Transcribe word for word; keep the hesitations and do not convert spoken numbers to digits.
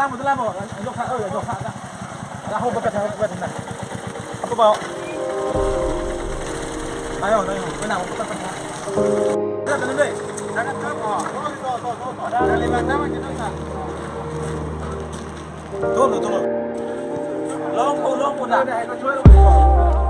Lamo, lamo, jokha, oh, jokha. Ada ho bapet, ho bapet na. Apa bau? Ayo, ayo, kena ho bapet na. Ada, ada, ada. Ada lima nama kita na. Tolo, tolo. Long po, long po dah.